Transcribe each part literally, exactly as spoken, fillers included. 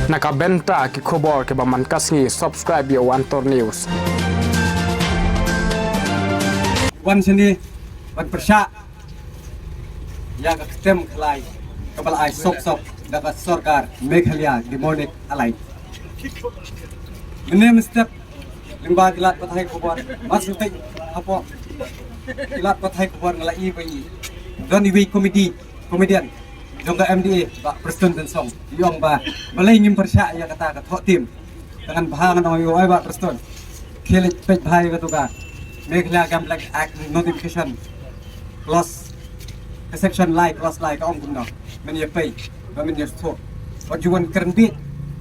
Na ka bynta ki khubor kiba man ka sngi, subscribe ïa u Antor News. Wan shane ban pyrshah ïa ka ktem khlai kaba la ai sop sop da ka sorkar Meghalaya Democratic Alliance. Mynne mynstep lyngba ki lad pathai khubor, mar shu tei hapoh ki lad pathai khubor nga la ïohi ba i don iwei i comedy, comedian jong ka M D A, Bah Prestone Tynsong, i ong ba balei ngim pyrshah ïa kata ka thoh tim. Te ngan bha ngan ong ïa u, oi Bah Prestone, khie leit peit bha ïa katu ka Meghalaya Gambling Act notification clause, ka section lai, clause lai ka ong kumno. Men ïa peit, ba men ïa sngewthuh. Wat ju wan kren bieit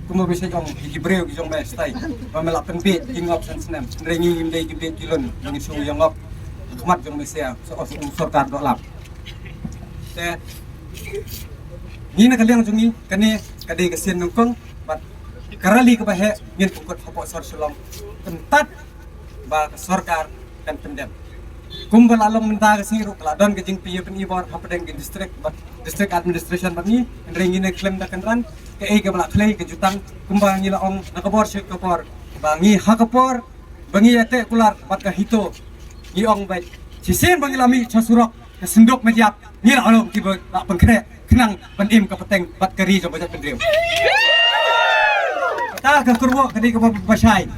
kumba me shait ong ïa ki briew ki jong me shatai ba me la pynbieit ki ngop san snem. Hynrei ngi ngim dei ki bieit ki lun, ngi shu ïa ngop ha khmat jong me sia, sa u sorkar doh lap. Te ngi na ka liang jong ngi, kane ka dei ka sien nyngkong bad ka rally kaba heh ngin pynkut hapoh sor Shillong. Kyntat ba ka sorkar kan pyndem. Kumba la long mynta ka sngi ruh ka la don ka jingpynïa pynibor hapdeng ka district bad district administration bad ngi, hynrei ngi ne khlem da kynran. Kaei kaba la khlei ka jutang, kumba ngi la ong na ka bor sha ka bor, ba ngi ha ka por ba ngi ïateh kular bad ka HITO, ngi ong ba shisien ba ngi la mih sha surok, ka synduk Madiap, ngi la long kiba la pynkhreh khnang ban im ka pateng bad ka ri jong ka jaitbynriew. Kata ka kyrwoh ka dei kaba bashai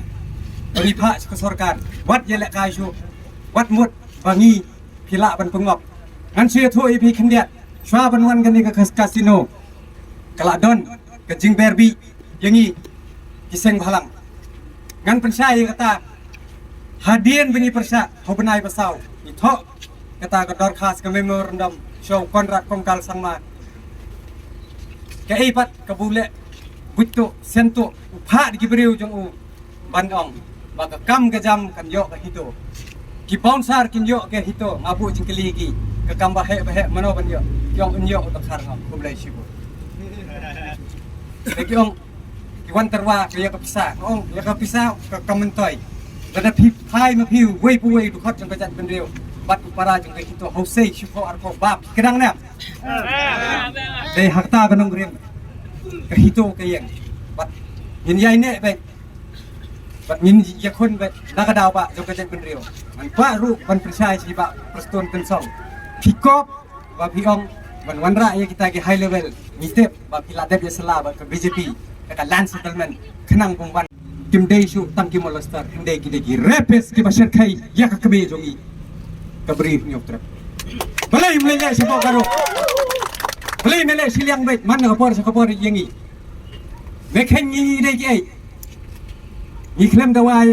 ba ngi phah sha ka sorkar, wat ïalehkai shuh, wat mut ba ngi phi lah ban pynngop. Ngan shu ïathuh ïa phi khyndiat, shuwa ban wan kane ka kas-, casino, ka la don ka jingber bih ïa ngi ki seng bhalang. Ngan pynshai ïa kata, hadien ba ngi pyrshah ha u bnai ba saw, ngi thoh kata ka dorkhas, ka memorandum sha u Conrad Kongkal Sangma. Kaei pat kaba u leh buit tuh shen tuh, u phah da ki briew jong u ban ong ba ka kam ka jam kan ïoh ka HITO. Ki bouncer kin ïoh ka HITO, nga buh jingkylli ïa ki, ka kam ba heh ba heh mano ban ïoh? Ki ong yn ïoh u dkhar, nga ong khublei shibun. Te ki ong ki wan tyrwa ka ïa ka pisa, nga ong ïa ka pisa ka kam myntoi. Lada phi phai ma phi uwei pa uwei u dkhot jong ka jaitbynriew bad u para jong ka HITO, hooid, shiphew arphew ba phi kdang ne em? Dei ha kata ka nongrim ka HITO ka ïeng. Bad ngin ïai neh beit, bad ngin ïakhun beit na ka daw ba jong ka jaitbynriew. Ngan kwah ruh ban pynshai sha i Bah Prestone Tynsong, phi kop ba phi ong ban wanrah ïa kita ki high level, ngi tip ba phi la dep ïasylla bad ka BJP da ka land settlement khnang ba ym wan. Kim dei shuh tang ki molester, hynrei ki dei ki rapist kiba shyrkhei ïa ka kmie jong ngi, ka Bri Hynñiewtrep. Balei ym leh shapoh Garo? Balei ym leh shiliang beit man na ka por sha ka por ïa ngi? Me kheiñ ngi dei kiei? Ngi khlem dawa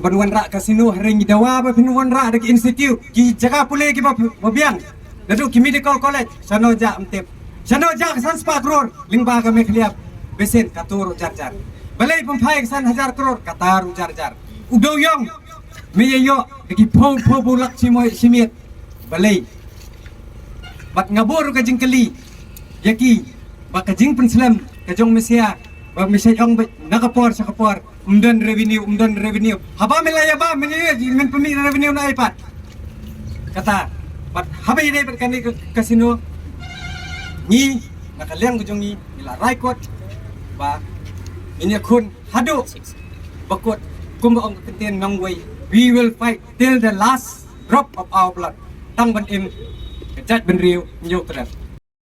ban wanrah casino, hynrei ngi dawa ba phin wanrah da ki institute, ki jaka pule kiba, ba biang. Naduh ki medical college, shano jah ym tip. Shano jah ka san spah klur lyngba ka Meghalaya Basin, kato ruh jar jar. Balei pynphai ka san hajar klur, kata ruh jar jar. U dewïong me ïa ïoh da ki phew phew phew lak shi miet, shi miet. Balei? Bad nga buh ruh ka jingkylli ïa ki ba ka jingpynslem ka jong me sia, ba me shait ong beit na ka por sha ka por ym don revenue, ym don revenue. Haba me la ïa bam, me ïa, men pynmih revenue na ei pat? Kata. Bad haba ïa dei bad kane ka casino, ngi na ka liang ka jong ngi, ngi la rai kut ba ngin ïakhun haduh ba kut, kumba ong ka ktien nongwei, we will fight till the last drop of our blood. Tang ban im ka jaitbynriew Hynñiewtrep.